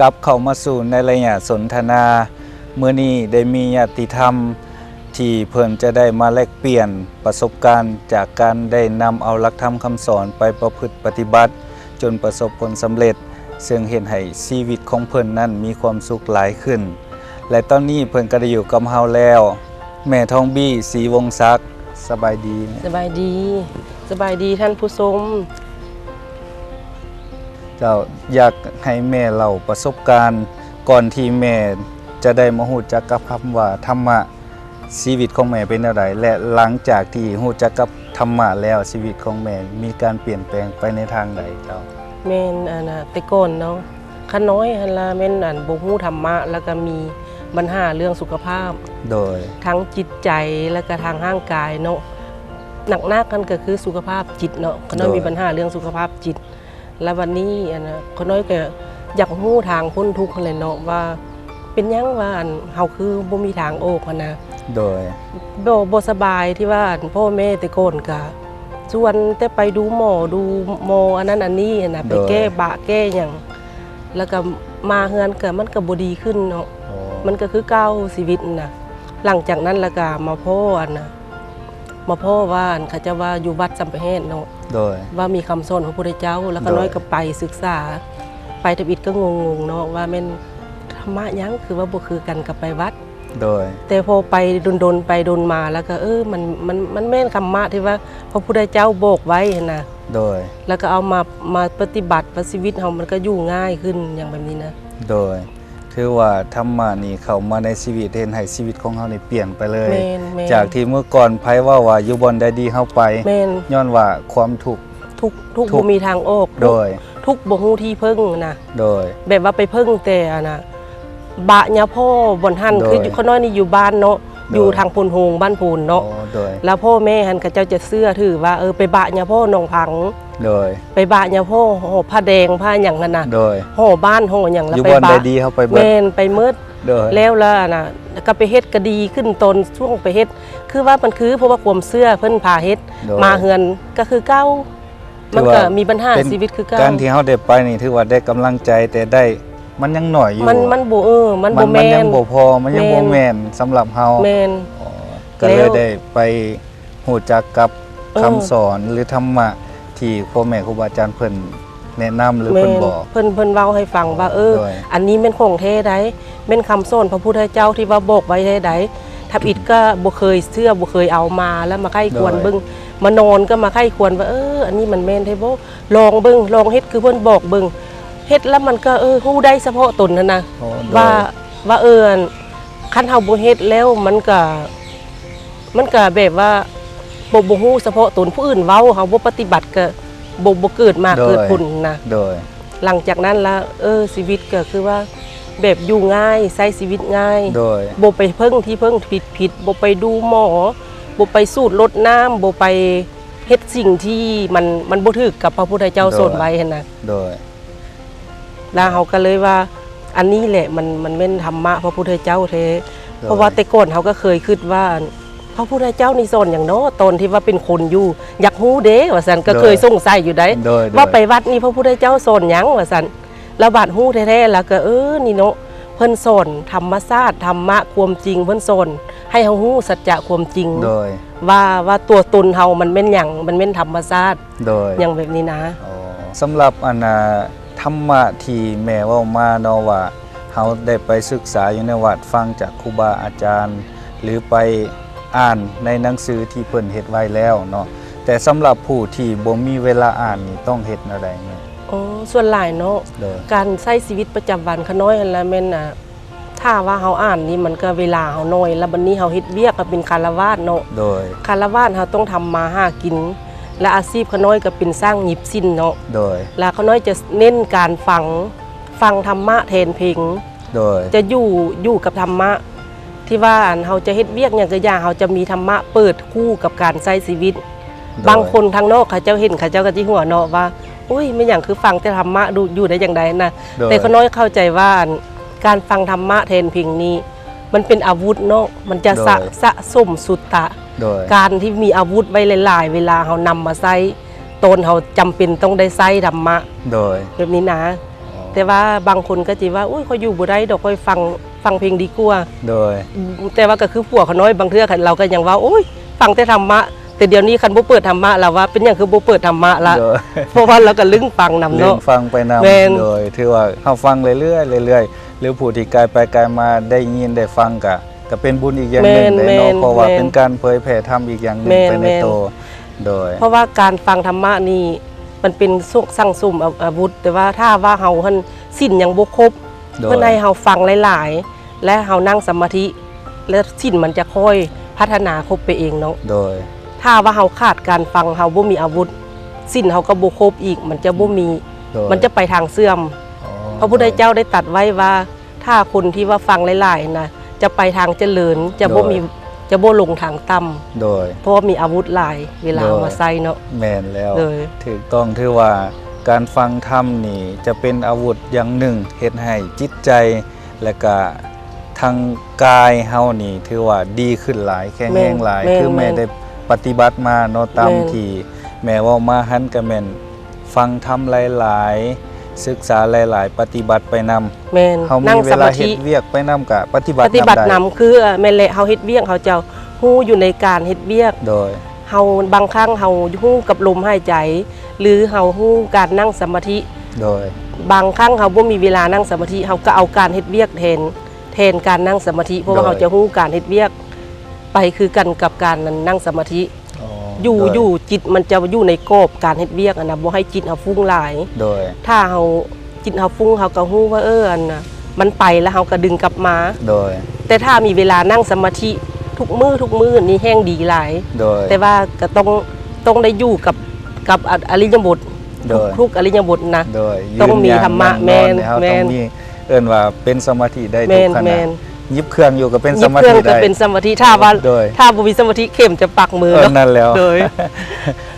ກັບເຂົ້າມາສູ່ໃນໄລຍະສົນທະນາ. ມື້ນີ້ໄດ້ມີຍາດຕິທຳທີ່ເພິ່ນຈະໄດ້ມາແລກປ່ຽນປະສົບການ ຈາກການໄດ້ນຳເອົາຫຼັກທຳຄຳສອນໄປປະພຶດປະຕິບັດ ຈົນປະສົບຜົນສຳເລັດ, ເຊິ່ງເຮັດໃຫ້ຊີວິດຂອງເພິ່ນນັ້ນມີຄວາມສຸກຫຼາຍຂຶ້ນ. ແລະ ຕອນນີ້ເພິ່ນກໍໄດ້ຢູ່ກັບເຮົາແລ້ວ, ແມ່ທອງບີ ສີວົງສັກ. ສະບາຍດີແມ່. ສະບາຍດີ, ສະບາຍດີທ່ານຜູ້ຊົມ. ເຈົ້າ, ຢາກໃຫ້ແມ່ເລົ່າປະສົບການ ກ່ອນທີ່ແມ່ຈະໄດ້ມາຮູ້ຈັກກັບຄຳວ່າທຳມະ, ຊີວິດຂອງແມ່ເປັນແນວໃດ ແລະ ຫຼັງຈາກທີ່ຮູ້ຈັກກັບທຳມະແລ້ວ ຊີວິດຂອງແມ່ມີການປ່ຽນແປງໄປໃນທາງໃດເຈົ້າ? ແມ່ນ ອັນນ່າ ແຕ່ກ່ອນເນາະ ຂ້ານ້ອຍຫັ້ນລະແມ່ນ ອັນ ບໍ່ຮູ້ທຳມະ ແລ້ວກໍມີບັນຫາເລື່ອງສຸຂະພາບ ໂດຍ ທັງຈິດໃຈ ແລ້ວກໍທາງຮ່າງກາຍເນາະ. ໜັກໆຫັ້ນກໍຄືສຸຂະພາບຈິດເນາະ, ຂ້ານ້ອຍ ໂດຍ ມີບັນຫາເລື່ອງສຸຂະພາບຈິດ. ແລ້ວບັດນີ້ ອັນນ່າ ຂ້ານ້ອຍກໍຢາກຮູ້ທາງພົ້ນທຸກຫັ້ນແຫຼະເນາະ ວ່າເປັນຫຍັງວ່າ ອັນ ເຮົາຄືບໍ່ມີທາງອອກຫັ້ນນະ. ໂດຍ ບໍ່ ບໍ່ສະບາຍທີ່ວ່າ ອັນ ພໍ່ແມ່ແຕ່ກ່ອນກະຊວນແຕ່ໄປດູໝໍ ດູໝໍອັນນັ້ນອັນນີ້ຫັ້ນນະ, ໂດຍ ໄປແກ້ບາແກ້ຫຍັງ, ແລ້ວກະມາເຮືອນກະ ມັນກະບໍ່ດີຂຶ້ນເນາະ. ອໍ ມັນກະຄືເກົ່າຊີວິດນະ. ຫຼັງຈາກນັ້ນແລ້ວກະມາພໍ້ ອັນນ່າ ມາພໍ້ວ່າ ອັນ ເຂົາເຈົ້າວ່າຢູ່ວັດສຳປະແຫດເນາະ, ໂດຍ ວ່າມີຄຳສອນຂອງພະພຸດທະເຈົ້າ, ແລ້ວຂ້ານ້ອຍ ໂດຍ ກໍໄປສຶກສາ, ໄປທຳອິດກໍງົງໆເນາະ ວ່າແມ່ນທຳມະຫຍັງ ຄືວ່າບໍ່ຄືກັນກັບໄປວັດ, ໂດຍ ແຕ່ພໍໄປດົນໆ ໄປດົນມາ ແລ້ວກໍ ເອີ ມັນ ມັນ ມັນແມ່ນທຳມະທີ່ວ່າພະພຸດທະເຈົ້າບອກໄວ້ຫັ້ນນະ, ໂດຍ ແລ້ວກໍເອົາມາ ມາປະຕິບັດ ວ່າຊີວິດເຮົາມັນກໍຢູ່ງ່າຍຂຶ້ນ ຫຍັງແບບນີ້ນະ, ໂດຍ. ຖືວ່າທຳມະນີ້ເຂົ້າມາໃນຊີວິດ ເຮັດໃຫ້ຊີວິດຂອງເຮົານີ້ປ່ຽນໄປເລີຍ. ແມ່ນໆ ຈາກທີ່ເມື່ອກ່ອນໃຜເວົ້າວ່າຢູ່ບ່ອນໃດດີເຮົາໄປ, ແມ່ນ ຍ້ອນວ່າຄວາມທຸກ ທຸກ ທຸກ ທຸກ ບໍ່ມີທາງອອກ, ໂດຍ ທຸກ ທຸກບໍ່ຮູ້ທີ່ເພິ່ງນະ, ໂດຍ ແບບວ່າໄປເພິ່ງແຕ່ ອັນນ່າ ບາຍາພໍ່ບ່ອນຫັ້ນ, ໂດຍ ຄືຢູ່ ຂ້ານ້ອຍນີ້ຢູ່ບ້ານເນາະ, ໂດຍ ຢູ່ທາງໂພນໂຮງ ບ້ານໂພນເນາະ. ອໍ ໂດຍ ແລ້ວພໍ່ແມ່ຫັ້ນເຂົາເຈົ້າຈະເຊື່ອຖືວ່າ ເອີ ໄປບາຍາພໍ່ໜອງພັງ, ໂດຍ ໄປບາຍາພໍ່ຫໍພະແດງ ພະຫຍັງຫັ້ນນະ, ໂດຍ ຫໍບ້ານຫໍຫຍັງ ແລ້ວ ຢູ່ ໄປ ບ້ານໃດດີເຮົາໄປເບິດ, ແມ່ນ ໄປເໝິດ, ໂດຍ ແລ້ວລະ ອັນນ່າ ກໍໄປເຮັດກໍດີຂຶ້ນ. ຕອນຊ່ວງໄປເຮັດ ຄືວ່າມັນຄື ເພາະວ່າຄວາມເຊື່ອເພິ່ນພາເຮັດ, ໂດຍ ມາເຮືອນກໍຄືເກົ່າ, ມັນກໍມີບັນຫາຊີວິດຄືເກົ່າ. ການທີ່ເຮົາໄດ້ໄປນີ້ ຖືວ່າໄດ້ກຳລັງໃຈ, ແຕ່ໄດ້ ມັນຍັງໜ້ອຍຢູ່, ມັນ ມັນບໍ່ ເອີ ມັນບໍ່ແມ່ນ, ມັນຍັງບໍ່ພໍ, ມັນຍັງບໍ່ແມ່ນ ແມ່ນ ສຳລັບເຮົາ, ແມ່ນ. ອໍ ກໍເລີຍ ແລ້ວ ໄດ້ໄປຮູ້ຈັກກັບ ເອີ ຄຳສອນ ຫຼື ທຳມະທີ່ພໍ່ແມ່ຄູບາອາຈານເພິ່ນແນະນຳ ຫຼື ເພິ່ນບອກ, ເພິ່ນ ເພິ່ນເວົ້າໃຫ້ຟັງວ່າ ອໍ ເອີ ໂດຍ ອັນນີ້ແມ່ນຂອງແທ້ໃດ໋, ແມ່ນຄຳສອນພະພຸດທະເຈົ້າທີ່ວ່າບອກໄວ້ແທ້ໃດ໋. ທຳອິດກໍບໍ່ເຄີຍເຊື່ອ ບໍ່ເຄີຍເອົາມາ ແລ້ວມາໃຄ່ຄວນເບິ່ງ, ໂດຍ ມານອນກໍມາໃຄ່ຄວນວ່າ ເອີ ອັນນີ້ມັນແມ່ນແທ້ບໍ່? ລອງເບິ່ງ, ລອງເຮັດຄືເພິ່ນບອກເບິ່ງ. ເຮັດແລ້ວມັນກໍ ເອີ ຮູ້ໄດ້ສະເພາະຕົນຫັ້ນນະ ອໍ ໂດຍ ວ່າ ວ່າ ເອີ ອັນ ຄັນເຮົາບໍ່ເຮັດແລ້ວມັນກໍ ມັນກະແບບວ່າບໍ່ ບໍ່ຮູ້ສະເພາະຕົນ, ຜູ້ອື່ນເວົ້າ ເຮົາບໍ່ປະຕິບັດກະບໍ່ ບໍ່ເກີດໝາກເກີດຜົນນະ. ໂດຍ ຫຼັງຈາກນັ້ນລະ ເອີ ຊີວິດກະຄືວ່າແບບຢູ່ງ່າຍ ໃຊ້ຊີວິດງ່າຍ, ໂດຍ ບໍ່ໄປເພິ່ງທີ່ເພິ່ງຜິດໆ, ບໍ່ໄປດູໝໍ, ບໍ່ໄປສູດລົດນ້ຳ, ບໍ່ໄປເຮັດສິ່ງທີ່ມັນ ມັນບໍ່ຖືກກັບພະພຸດທະເຈົ້າ ໂດຍ ສອນໄວ້ຫັ້ນນະ. ໂດຍ ລະເຮົາກໍເລີຍວ່າ ອັນນີ້ແຫຼະ ມັນ ມັນແມ່ນທຳມະພະພຸດທະເຈົ້າແທ້. ໂດຍ ເພາະວ່າແຕ່ກ່ອນເຮົາກໍເຄີຍຄິດວ່າ ພະພຸດທະເຈົ້ານີ້ສອນຫຍັງເນາະ ຕອນທີ່ວ່າເປັນຄົນຢູ່ ຢາກຮູ້ເດ້ວ່າຊັ້ນ, ໂດຍ ກໍເຄີຍສົງໄສຢູ່ໃດ໋ ໂດຍ ໂດຍ ວ່າໄປວັດນີ້ພະພຸດທະເຈົ້າສອນຫຍັງວ່າຊັ້ນ. ລະບາດຮູ້ແທ້ໆ ລະກໍ ເອີ ນີ້ເນາະ ເພິ່ນສອນທຳມະຊາດ ທຳມະຄວາມຈິງ, ເພິ່ນສອນໃຫ້ເຮົາຮູ້ສັດຈະຄວາມຈິງ ໂດຍ ວ່າ ວ່າຕົວຕົນເຮົາມັນແມ່ນຫຍັງ ມັນແມ່ນທຳມະຊາດ ໂດຍ ຫຍັງແບບນີ້ນະ. ອໍ ສຳລັບ ອັນນ່າ ທຳມະທີ່ແມ່ເວົ້າມາເນາະ ວ່າເຮົາໄດ້ໄປສຶກສາຢູ່ໃນວັດ, ຟັງຈາກຄູບາອາຈານ ຫຼື ໄປອ່ານໃນໜັງສືທີ່ເພິ່ນເຮັດໄວ້ແລ້ວເນາະ, ແຕ່ສຳລັບຜູ້ທີ່ບໍ່ມີເວລາອ່ານນີ້ ຕ້ອງເຮັດແນວໃດແມ່? ອໍ ສ່ວນຫຼາຍເນາະ ໂດຍ ການໃຊ້ຊີວິດປະຈຳວັນຂະນ້ອຍຫັ້ນລະແມ່ນ ອ່າ ຖ້າວ່າເຮົາອ່ານນີ້ ມັນກໍເວລາເຮົາໜ້ອຍ, ແລ້ວບັດນີ້ເຮົາເຮັດວຽກ ເຮົາເປັນຄາລະວາດເນາະ ໂດຍ ຄາລະວາດເຮົາຕ້ອງທຳມາຫາກິນ ແລະ ອາຊີບຂະນ້ອຍກໍເປັນຊ່າງຫຍິບສິນເນາະ ໂດຍ ແລະ ຂະນ້ອຍຈະເນັ້ນການຟັງ ຟັງທຳມະແທນເພງ ໂດຍ ຈະຢູ່ ຢູ່ກັບທຳມະ ທີ່ວ່າ ອັນ ເຮົາຈະເຮັດວຽກຫຍັງກໍຢ່າ ເຮົາຈະມີທຳມະເປີດຄູ່ກັບການໃຊ້ຊີວິດ ໂດຍ ບາງຄົນທາງນອກເຂົາເຈົ້າເຫັນ ເຂົາເຈົ້າກໍຊິຫົວເນາະວ່າ ໂອ້ຍ ແມ່ນຫຍັງຄືຟັງແຕ່ທຳມະ ຢູ່ໄດ້ຈັ່ງໃດນະ ໂດຍ ແຕ່ຂ້ານ້ອຍເຂົ້າໃຈວ່າ ອັນ ການຟັງທຳມະແທນເພງນີ້ ມັນເປັນອາວຸດເນາະ ມັນຈະ ໂດຍ ສະ ສະສົມສຸດຕະ ໂດຍ ການທີ່ມີອາວຸດໄວ້ຫຼາຍໆ ເວລາເຮົານຳມາໃຊ້ ຕອນເຮົາຈຳເປັນຕ້ອງໄດ້ໃຊ້ທຳມະ ໂດຍ ແບບນີ້ນະ. ອໍ ແຕ່ວ່າບາງຄົນກໍຊິວ່າ ໂອ້ຍ ຂ້ອຍຢູ່ບໍ່ໄດ້ດອກ ຂ້ອຍຟັງ ຟັງເພງດີກວ່າ. ໂດຍ ແຕ່ວ່າກໍຄືຜົວຂ້ານ້ອຍ ບາງເທື່ອລາວກໍຍັງເວົ້າ ໂອ້ຍ ຟັງແຕ່ທຳມະ. ແຕ່ດຽວນີ້ຄັນບໍ່ເປີດທຳມະ ລາວວ່າເປັນຫຍັງຄືບໍ່ເປີດທຳມະລະ. ໂດຍ ເພາະວ່າລາວກໍລຶ້ງຟັງນຳເນາະ ລຶ້ງຟັງໄປນຳ. ແມ່ນ ໂດຍ ຖືວ່າເຮົາຟັງເລື້ອຍໆ ເລື້ອຍໆ ຫຼືຜູ້ທີ່ກາຍໄປກາຍມາໄດ້ຍິນໄດ້ຟັງ ກະ ກະເປັນບຸນອີກຢ່າງໜຶ່ງເດ້ເນາະ. ແມ່ນ ເພາະວ່າເປັນການເຜີຍແຜ່ທຳອີກຢ່າງໜຶ່ງໄປໃນໂຕ. ໂດຍ ເພາະວ່າການຟັງທຳມະນີ້ ມັນເປັນຊ່ວງສັ່ງສຸມອາ ອາວຸດ ແຕ່ວ່າຖ້າວ່າເຮົາຫັ້ນ ສິນຍັງບໍ່ຄົບ ໂດຍ ເພິ່ນໃຫ້ເຮົາຟັງຫຼາຍໆ ແລະ ເຮົານັ່ງສະມາທິ ແລະ ສິນມັນຈະຄ່ອຍພັດທະນາຄົບໄປເອງເນາະ. ໂດຍ ຖ້າວ່າເຮົາຂາດການຟັງ ເຮົາບໍ່ມີອາວຸດ ສິນເຮົາກໍບໍ່ຄົບອີກ ມັນຈະບໍ່ມີ ໂດຍ ມັນຈະໄປທາງເສື່ອມ. ອໍ ພະພຸດທະເຈົ້າໄດ້ຕັດໄວ້ວ່າ ຖ້າຄົນທີ່ວ່າຟັງຫຼາຍໆນະ ຈະໄປທາງຈະເລີນ ຈະບໍ່ມີ ໂດຍ ຈະບໍ່ລົງທາງຕ່ຳ. ໂດຍ ເພາະວ່າມີອາວຸດຫຼາຍ ເວລາເຮົາມາໃຊ້ເນາະ. ແມ່ນແລ້ວ ໂດຍ ຖືກຕ້ອງ. ຖືວ່າການຟັງທຳນີ້ຈະເປັນອາວຸດຢ່າງໜຶ່ງ ເຮັດໃຫ້ຈິດໃຈ ແລະກະທາງກາຍເຮົານີ້ຖືວ່າດີຂຶ້ນຫຼາຍ ແຂງແຮງຫຼາຍ. ແມ່ນ ຄືແມ່ໄດ້ປະຕິບັດມາເນາະ ຕາມທີ່ແມ່ເວົ້າມາຫັ້ນ ກະແມ່ນ ຟັງທຳຫຼາຍໆ ສຶກສາຫຼາຍໆ ປະຕິບັດໄປນຳ. ແມ່ນ ເຮົາມີເວລາເຮັດວຽກໄປນຳ ກະປະຕິບັດນຳໄດ້. ປະຕິບັດນຳ ຄື ແມ່ນແຫຼະ ເຮົາເຮັດວຽກ ເຮົາຈະຮູ້ຢູ່ໃນການເຮັດວຽກ. ໂດຍ ເຮົາ ບາງຄັ້ງເຮົາຮູ້ກັບລົມຫາຍໃຈ ຫຼືເຮົາຮູ້ການນັ່ງສະມາທິ. ໂດຍ ບາງຄັ້ງເຮົາບໍ່ມີເວລານັ່ງສະມາທິ ເຮົາກໍເອົາການເຮັດວຽກແທນ ແທນການນັ່ງສະມາທິ ເພາະວ່າເຮົາຈະຮູ້ການເຮັດວຽກໄປຄືກັນກັບການນັ້ນ ນັ່ງສະມາທິ. ອໍ ຢູ່ ຢູ່ຈິດມັນຈະຢູ່ໃນກອບການເຮັດວຽກຫັ້ນນະ ບໍ່ໃຫ້ຈິດເຮົາຟຸ້ງຫຼາຍ. ໂດຍ ຖ້າເຮົາ ຈິດເຮົາຟຸ້ງ ເຮົາກໍຮູ້ວ່າ ເອີ ອັນນະ ມັນໄປແລ້ວ ເຮົາກໍດຶງກັບມາ. ໂດຍ ແຕ່ຖ້າມີເວລານັ່ງສະມາທິທຸກມື້ ທຸກມື້ນີ້ແຮ່ງດີຫຼາຍ. ໂດຍ ແຕ່ວ່າກໍຕ້ອງ ຕ້ອງໄດ້ຢູ່ກັບ ກັບອະ ອະລິຍະບົດ ໂດຍ ທຸກ ທຸກອະລິຍະບົດນະ. ໂດຍ ຕ້ອງມີທຳມະ. ແມ່ນ ເຮົາຕ້ອງມີ ເອີ້ນວ່າເປັນສະມາທິໄດ້ທຸກຂະນະ. ແມ່ນ ແມ່ນ ຫຍິບເຄື່ອງຢູ່ກໍເປັນສະມາທິໄດ້. ເປັນສະມາທິ ຖ້າວ່າ ໂດຍ ຖ້າບໍ່ມີສະມາທິ ເຂັມຈະປັກມືເນາະ. ເອີ ນັ້ນແລ້ວ ໂດຍ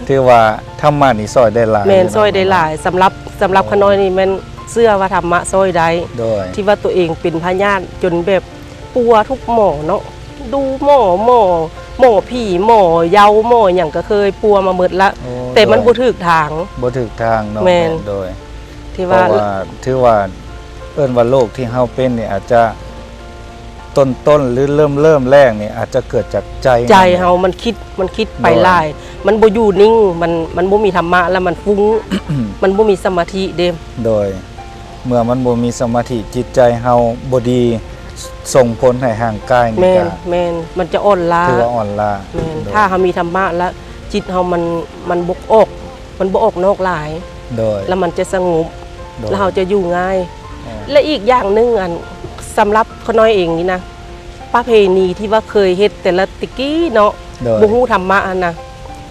ຖືວ່າທຳມະນີ້ຊ່ອຍໄດ້ຫຼາຍ. ແມ່ນ ເນາະ ຊ່ອຍໄດ້ຫຼາຍ. ສຳລັບ ສຳລັບ ອໍ ຂ້ານ້ອຍນີ້ແມ່ນເຊື່ອວ່າທຳມະຊ່ອຍໄດ້. ໂດຍ ທີ່ວ່າຕົວເອງເປັນພະຍາດຈົນແບບປົວທຸກໝໍເນາະ ດູໝໍ ໝໍ ໝໍຜີ ໝໍເຍົາ ໝໍຫຍັງກໍເຄີຍປົວມາໝົດລະ. ໂອ້ ແຕ່ມັນ ໂດຍ ບໍ່ຖືກທາງ ບໍ່ຖືກທາງເນາະ. ແມ່ນ ແມ່ນ ໂດຍ ທີ່ວ່າ ເພາະວ່າຖືວ່າ ເອີ້ນວ່າໂລກທີ່ເຮົາເປັນນີ້ອາດຈະຕົ້ນໆ ຫຼືເລີ່ມໆແລກນີ້ອາດຈະເກີດຈາກໃຈ ໃຈເຮົາ ມັນຄິດ ມັນຄິດໄປ ໂດຍ ຫຼາຍ ມັນບໍ່ຢູ່ນິ່ງ ມັນ ມັນບໍ່ມີທຳມະ ແລ້ວມັນຟຸ້ງ ມັນບໍ່ມີສະມາທິເດ້. ໂດຍ ເມື່ອມັນບໍ່ມີສະມາທິ ຈິດໃຈເຮົາບໍ່ດີ ສົ່ງຜົນໃຫ້ຮ່າງກາຍນີ້ ແມ່ນ ກໍ ແມ່ນ ມັນຈະອ່ອນລ້າ ຖືວ່າອ່ອນລ້າ. ແມ່ນ ໂດຍ ຖ້າເຮົາມີທຳມະລະ ຈິດເຮົາມັນ ມັນບໍ່ອອກ ມັນບໍ່ອອກນອກຫຼາຍ. ໂດຍ ແລ້ວມັນຈະສະຫງົບ ໂດຍ ແລ້ວເຮົາຈະຢູ່ງ່າຍ. ອໍ ແລະ ອີກຢ່າງໜຶ່ງ ອັນ ສຳລັບຂ້ານ້ອຍເອງນີ້ນະ ປະເພນີທີ່ວ່າເຄີຍເຮັດແຕ່ລະແຕ່ກີ້ເນາະ ໂດຍ ບໍ່ຮູ້ທຳມະຫັ້ນນະ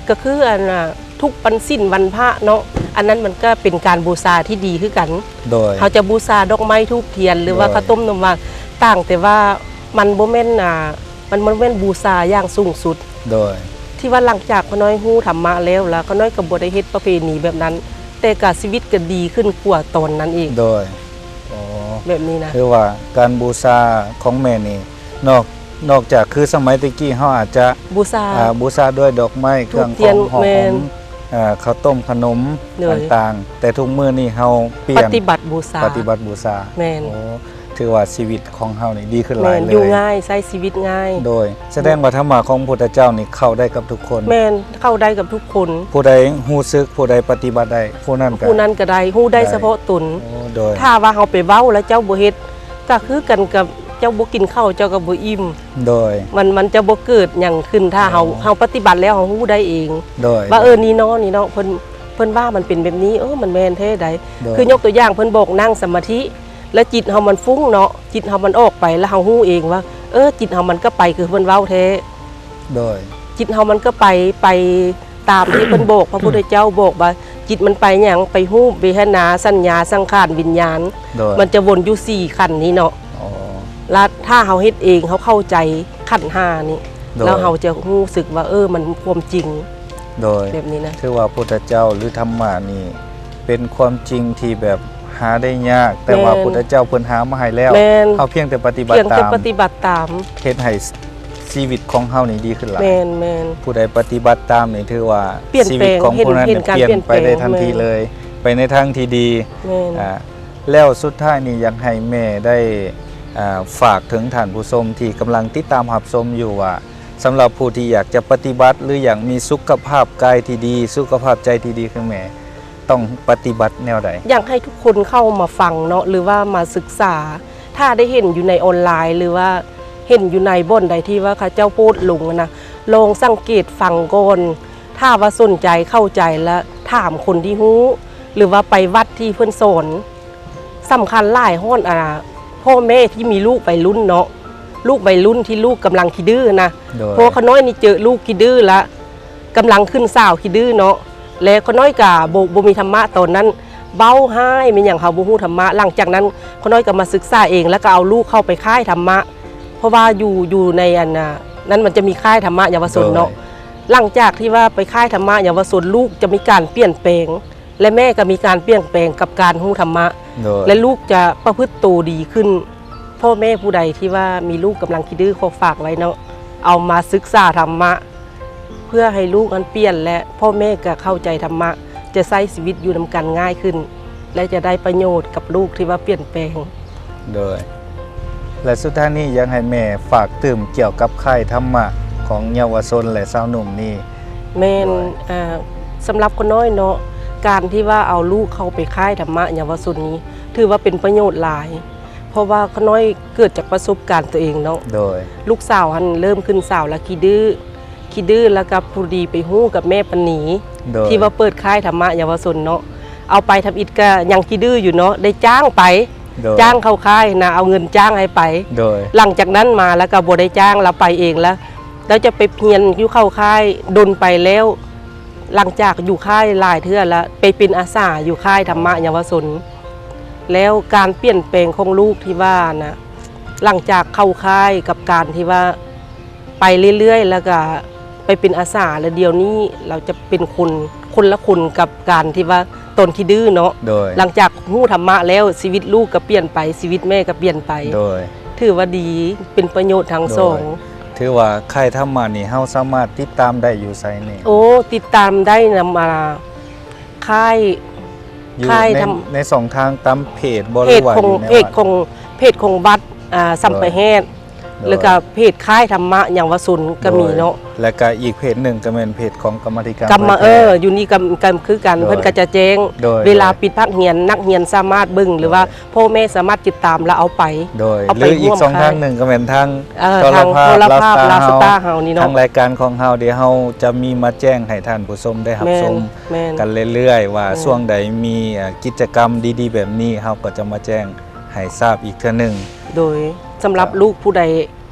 ກໍຄືອັນນ່າ ທຸກວັນສິນວັນພະເນາະ ອັນນັ້ນມັນກໍເປັນການບູຊາທີ່ດີຄືກັນ. ໂດຍ ເຮົາຈະບູຊາດອກໄມ້ທູບທຽນ ຫຼືວ່າ ໂດຍ ເຂົ້າຕົ້ມນ້ຳຫວານ ຕ່າງແຕ່ວ່າມັນບໍ່ແມ່ນ ອ່າ ມັນບໍ່ແມ່ນບູຊາຢ່າງສູງສຸດ. ໂດຍ ທີ່ວ່າຫຼັງຈາກຂ້ານ້ອຍຮູ້ທຳມະແລ້ວ ລະຂ້ານ້ອຍກໍບໍ່ໄດ້ເຮັດປະເພນີແບບນັ້ນ ແຕ່ກະຊີວິດກໍດີຂຶ້ນກວ່າຕອນນັ້ນອີກ. ໂດຍ ອໍ ແບບນີ້ນະ ຄືວ່າການບູຊາຂອງແມ່ນີ້ ນອກ ນອກຈາກຄືສະໄໝແຕ່ກີ້ເຮົາອາດຈະ ບູຊາ ອ່າ ບູຊາດ້ວຍດອກໄມ້ ເຄື່ອງຂອງຫອມ ແມ່ນ ອ່າ ເຂົ້າຕົ້ມຂະໜົມ ໂດຍ ຕ່າງໆ ແຕ່ທຸກມື້ນີ້ເຮົາປ່ຽນ ປະຕິບັດບູຊາ ປະຕິບັດບູຊາ. ແມ່ນ ໂອ້ ຖືວ່າຊີວິດຂອງເຮົານີ້ດີຂຶ້ນຫຼາຍເລີຍ ແມ່ນ ຢູ່ງ່າຍ ໃຊ້ຊີວິດງ່າຍ. ໂດຍ ສະແດງວ່າທຳມະຂອງພະພຸດທະເຈົ້ານີ້ເຂົ້າໄດ້ກັບທຸກຄົນ. ແມ່ນ ເຂົ້າໄດ້ກັບທຸກຄົນ ຜູ້ໃດຮູ້ສຶກ ຜູ້ໃດປະຕິບັດໄດ້ ຜູ້ນັ້ນກໍ ຜູ້ນັ້ນກໍໄດ້ ຮູ້ໄດ້ສະເພາະຕົນ. ໂອ້ ໂດຍ ຖ້າວ່າເຮົາໄປເວົ້າແລ້ວເຈົ້າບໍ່ເຮັດ ກໍຄືກັນກັບເຈົ້າບໍ່ກິນເຂົ້າ ເຈົ້າກໍບໍ່ອີ່ມ. ໂດຍ ມັນ ມັນຈະບໍ່ເກີດຫຍັງຂຶ້ນ ຖ້າເຮົາ ເຮົາປະຕິບັດແລ້ວເຮົາຮູ້ໄດ້ເອງ. ໂດຍ ວ່າ ເອີ ນີ້ເນາະ ນີ້ເນາະ ເພິ່ນ ເພິ່ນວ່າມັນເປັນແບບນີ້ ເອີ ມັນແມ່ນແທ້ໃດ. ໂດຍ ຄືຍົກຕົວຢ່າງ ເພິ່ນບອກນັ່ງສະມາທິ ແລ້ວຈິດເຮົາມັນຟຸ້ງເນາະ ຈິດເຮົາມັນອອກໄປ ແລ້ວເຮົາຮູ້ເອງວ່າ ເອີ ຈິດເຮົາມັນກໍໄປຄືເພິ່ນເວົ້າແທ້. ໂດຍ ຈິດເຮົາມັນກໍໄປ ໄປຕາມທີ່ເພິ່ນບອກ ພະພຸດທະເຈົ້າບອກວ່າ ຈິດມັນໄປຫຍັງ ໄປຮູບ ເວທະນາ ສັນຍາ ສັງຂານ ວິນຍານ. ໂດຍ ມັນຈະວົນຢູ່ສີ່ຂັນນີ້ເນາະ. ອໍ ລະຖ້າເຮົາເຮັດເອງ ເຮົາເຂົ້າໃຈຂັນຫ້ານີ້ ໂດຍ ແລ້ວເຮົາຈະຮູ້ສຶກວ່າ ເອີ ມັນຄວາມຈິງ. ໂດຍ ແບບນີ້ນະ ຖືວ່າພຸດທະເຈົ້າ ຫຼື ທຳມະນີ້ ເປັນຄວາມຈິງທີ່ແບບຫາໄດ້ຍາກ ແຕ່ວ່າ ແມ່ນ ພຸດທະເຈົ້າເພິ່ນຫາມາໃຫ້ແລ້ວ. ແມ່ນ ເຮົາພຽງແຕ່ປະຕິບັດຕາມ ພຽງແຕ່ປະຕິບັດຕາມ ເຮັດໃຫ້ຊີວິດຂອງເຮົານີ້ດີຂຶ້ນຫຼາຍ. ແມ່ນ ແມ່ນ ຜູ້ໃດປະຕິບັດຕາມນີ້ ຖືວ່າ ປ່ຽນແປງ ຊີວິດຂອງຜູ້ນັ້ນ ເຫັນ ເຫັນການປ່ຽນ ປ່ຽນໄປໄດ້ທັນທີເລີຍ ໂດຍ ໄປໃນທາງທີ່ດີ. ແມ່ນ ອ່າ ແລ້ວສຸດທ້າຍນີ້ ຢາກໃຫ້ແມ່ໄດ້ ອ່າ ຝາກເຖິງທ່ານຜູ້ຊົມທີ່ກຳລັງຕິດຕາມຮັບຊົມຢູ່ວ່າ ສຳລັບຜູ້ທີ່ຢາກຈະປະຕິບັດ ຫຼື ຢາກມີສຸຂະພາບກາຍທີ່ດີ ສຸຂະພາບໃຈທີ່ດີ ຄືແມ່ຕ້ອງປະຕິບັດແນວໃດ? ຢາກໃຫ້ທຸກຄົນເຂົ້າມາຟັງເນາະ ຫຼືວ່າມາສຶກສາ ຖ້າໄດ້ເຫັນຢູ່ໃນອອນລາຍ ຫຼືວ່າເຫັນຢູ່ໃນບ່ອນໃດທີ່ວ່າເຂົາເຈົ້າໂພສລົງຫັ້ນນະ ລອງສັງເກດຟັງກ່ອນ ຖ້າວ່າສົນໃຈເຂົ້າໃຈ ແລະ ຖາມຄົນທີ່ຮູ້ ຫຼືວ່າໄປວັດທີ່ເພິ່ນສອນ. ສຳຄັນຫຼາຍຮອດ ອ່າ ພໍ່ແມ່ທີ່ມີລູກໄວລຸ້ນເນາະ ລູກໄວລຸ້ນທີ່ລູກກຳລັງຂີ້ດື້ນະ ໂດຍ ເພາະຂ້ານ້ອຍນີ້ເຈີລູກຂີ້ດື້ລະ ກຳລັງຂຶ້ນສາວຂີ້ດື້ເນາະ ແລະ ຂ້ານ້ອຍກະບໍ່ ບໍ່ມີທຳມະຕອນນັ້ນ ເວົ້າຮ້າຍແມ່ນຫຍັງ ເຮົາບໍ່ຮູ້ທຳມະ. ຫຼັງຈາກນັ້ນຂ້ານ້ອຍກະມາສຶກສາເອງ ແລ້ວກະເອົາລູກເຂົ້າໄປຄ້າຍທຳມະ ເພາະວ່າຢູ່ ຢູ່ໃນອັນ ອ່າ ນັ້ນມັນຈະມີຄ້າຍທຳມະເຍົາວະຊົນເນາະ ໂດຍ ຫຼັງຈາກທີ່ວ່າໄປຄ້າຍທຳມະເຍົາວະຊົນ ລູກຈະມີການປ່ຽນແປງ ແລະ ແມ່ກໍມີການປ່ຽນແປງກັບການຮູ້ທຳມະ ໂດຍ ແລະ ລູກຈະປະພຶດໂຕດີຂຶ້ນ. ພໍ່ແມ່ຜູ້ໃດທີ່ວ່າມີລູກກຳລັງຂີ້ດື້ ຂໍຝາກໄວ້ເນາະ ເອົາມາສຶກສາທຳມະ ເພື່ອໃຫ້ລູກຫັ້ນປ່ຽນ ແລະ ພໍ່ແມ່ກໍເຂົ້າໃຈທຳມະ ຈະໃຊ້ຊີວິດຢູ່ນຳກັນງ່າຍຂຶ້ນ ແລະ ຈະໄດ້ປະໂຫຍດກັບລູກທີ່ວ່າປ່ຽນແປງ. ໂດຍ ແລະ ສຸດທ້າຍນີ້ ຢາກໃຫ້ແມ່ຝາກຕື່ມກ່ຽວກັບຄ້າຍທຳມະຂອງເຍົາວະຊົນ ແລະ ຊາວໜຸ່ມນີ້. ແມ່ນ ໂດຍ ເອີ ສຳລັບຂ້ານ້ອຍເນາະ ການທີ່ວ່າເອົາລູກເຂົ້າໄປຄ້າຍທຳມະເຍົາວະຊົນນີ້ ຖືວ່າເປັນປະໂຫຍດຫຼາຍ ເພາະວ່າຂ້ານ້ອຍເກີດຈາກປະສົບການຕົວເອງເນາະ ໂດຍ ລູກສາວຫັ້ນເລີ່ມຂຶ້ນສາວລະຂີ້ດື້ ຂີ້ດື້ ແລ້ວກໍພໍດີໄປຮູ້ກັບແມ່ປານີ ໂດຍ ທີ່ວ່າເປີດຄ້າຍທຳມະເຍົາວະຊົນເນາະ ເອົາໄປທຳອິດກໍຍັງຂີ້ດື້ຢູ່ເນາະ ໄດ້ຈ້າງໄປ ໂດຍ ຈ້າງເຂົ້າຄ້າຍນະ ເອົາເງິນຈ້າງໃຫ້ໄປ ໂດຍ ຫຼັງຈາກນັ້ນມາແລ້ວກໍບໍ່ໄດ້ຈ້າງ ລາວໄປເອງລະ ລາວຈະໄປຮຽນຢູ່ເຂົ້າຄ້າຍ ດົນໄປແລ້ວ ຫຼັງຈາກຢູ່ຄ້າຍຫຼາຍເທື່ອລະ ໄປເປັນອາສາຢູ່ຄ້າຍທຳມະເຍົາວະຊົນ ແລ້ວການປ່ຽນແປງຂອງລູກທີ່ວ່ານະ ຫຼັງຈາກເຂົ້າຄ້າຍກັບການທີ່ວ່າ ໄປເລື້ອຍໆ ແລ້ວກະໄປເປັນອາສາ ແລ້ວດຽວນີ້ລາວຈະເປັນຄົນ ຄົນລະຄົນກັບການທີ່ວ່າຕອນຂີ້ດື້ເນາະ ໂດຍ ຫຼັງຈາກຮູ້ທຳມະແລ້ວ ຊີວິດລູກກໍປ່ຽນໄປ ຊີວິດແມ່ກໍປ່ຽນໄປ ໂດຍ ຖືວ່າດີ ເປັນປະໂຫຍດທັງສອງ ໂດຍ ຖືວ່າຄ້າຍທຳມະນີ້ ເຮົາສາມາດຕິດຕາມໄດ້ຢູ່ໃສແດ່? ໂອ້ ຕິດຕາມໄດ້ນຳ ອ່າ ຄ້າຍ ຢູ່ ຄ້າຍ ໃນ ທຳ ໃນຊ່ອງທາງຕາມເພຈບໍ່ ເພຈ ຫຼືວ່າ ຂອງ ຢູ່ໃນ ເພຈ ວັດ ຂອງ ເພຈຂອງວັດ ອ່າ ສຳປະແຫດ ໂດຍ ແລ້ວກະເພຈຄ້າຍທຳມະເຍົາວະຊົນກໍມີເນາະ ໂດຍ ແລ້ວກະອີກເພຈໜຶ່ງກໍແມ່ນເພຈຂອງກຳມາທິການ ກຳມາ ເອີ ຢູ່ນີ້ກໍ ກໍຄືກັນ ໂດຍ ເພິ່ນກໍຈະແຈ້ງ ໂດຍ ເວລາ ໂດຍ ປິດພາກຮຽນ ນັກຮຽນສາມາດເບິ່ງ ໂດຍ ຫຼືວ່າພໍ່ແມ່ສາມາດຕິດຕາມ ແລ້ວເອົາໄປ ໂດຍ ເອົາໄປ ຫຼືອີກຊ່ອງທາງໜຶ່ງກໍແມ່ນທາງ ເອີ ທາງໂທລະພາບ ໂທລະພາບ ລາວສະຕາ ລາວສະຕາເຮົານີ້ເນາະ ທາງລາຍການຂອງເຮົາ ດຽວເຮົາຈະມີມາແຈ້ງໃຫ້ທ່ານຜູ້ຊົມໄດ້ຮັບຊົມ ແມ່ນ ກັນເລື້ອຍໆ ວ່າ ແມ່ນ ຊ່ວງໃດມີ ເອີ ກິດຈະກຳດີໆແບບນີ້ ເຮົາກໍຈະມາແຈ້ງໃຫ້ຊາບອີກເທື່ອໜຶ່ງ ໂດຍ ສຳລັບ ເຈົ້າ ລູກຜູ້ໃດ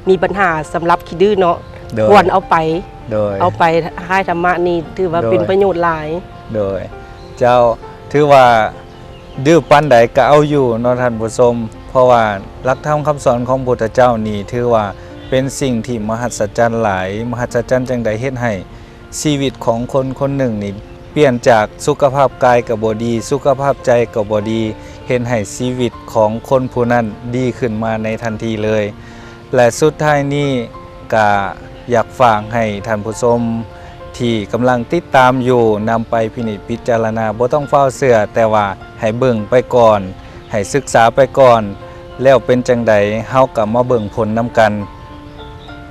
ມີບັນຫາສຳລັບຂີ້ດື້ເນາະ ໂດຍ ຄວນເອົາໄປ ໂດຍ ເອົາໄປຄ້າຍທຳມະນີ້ ຖືວ່າ ໂດຍ ເປັນປະໂຫຍດຫຼາຍ ໂດຍ ເຈົ້າ ຖືວ່າ ດື້ປານໃດກໍເອົາຢູ່ເນາະທ່ານຜູ້ຊົມ ເພາະວ່າຫຼັກທຳຄຳສອນຂອງພຸດທະເຈົ້ານີ້ ຖືວ່າເປັນສິ່ງທີ່ມະຫັດສະຈັນຫຼາຍ ມະຫັດສະຈັນຈັ່ງໃດ ເຮັດໃຫ້ຊີວິດຂອງຄົນຄົນໜຶ່ງນີ້ ປ່ຽນຈາກສຸຂະພາບກາຍກໍບໍ່ດີ ສຸຂະພາບໃຈກໍບໍ່ດີ ເຮັດໃຫ້ຊີວິດຂອງຄົນຜູ້ນັ້ນດີຂຶ້ນມາໃນທັນທີເລີຍ. ແລະ ສຸດທ້າຍນີ້ກະຢາກຝາກໃຫ້ທ່ານຜູ້ຊົມທີ່ກຳລັງຕິດຕາມຢູ່ ນຳໄປພິນິດພິຈາລະນາ ບໍ່ຕ້ອງຟ້າວເຊື່ອ ແຕ່ວ່າໃຫ້ເບິ່ງໄປກ່ອນ ໃຫ້ສຶກສາໄປກ່ອນ ແລ້ວເປັນຈັ່ງໃດເຮົາກໍມາເບິ່ງຜົນນຳກັນ.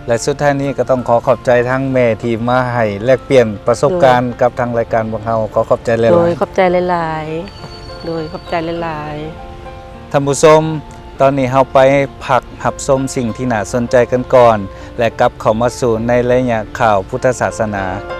ແລະ ສຸດທ້າຍນີ້ກໍຕ້ອງຂໍຂອບໃຈທາງແມ່ທີ່ມາໃຫ້ແລກປ່ຽນປະສົບການ ໂດຍ ກັບທາງລາຍການພວກເຮົາ ຂໍຂອບໃຈຫຼາຍໆ. ໂດຍ ຂອບໃຈຫຼາຍໆ ໂດຍ ຂອບໃຈຫຼາຍໆ. ທ່ານຜູ້ຊົມ, ຕອນນີ້ເຮົາໄປພັກຮັບຊົມສິ່ງທີ່ໜ້າສົນໃຈກັນກ່ອນ ແລະ ກັບເຂົ້າມາສູ່ໃນໄລຍະຂ່າວພຸດທະສາສະໜາ.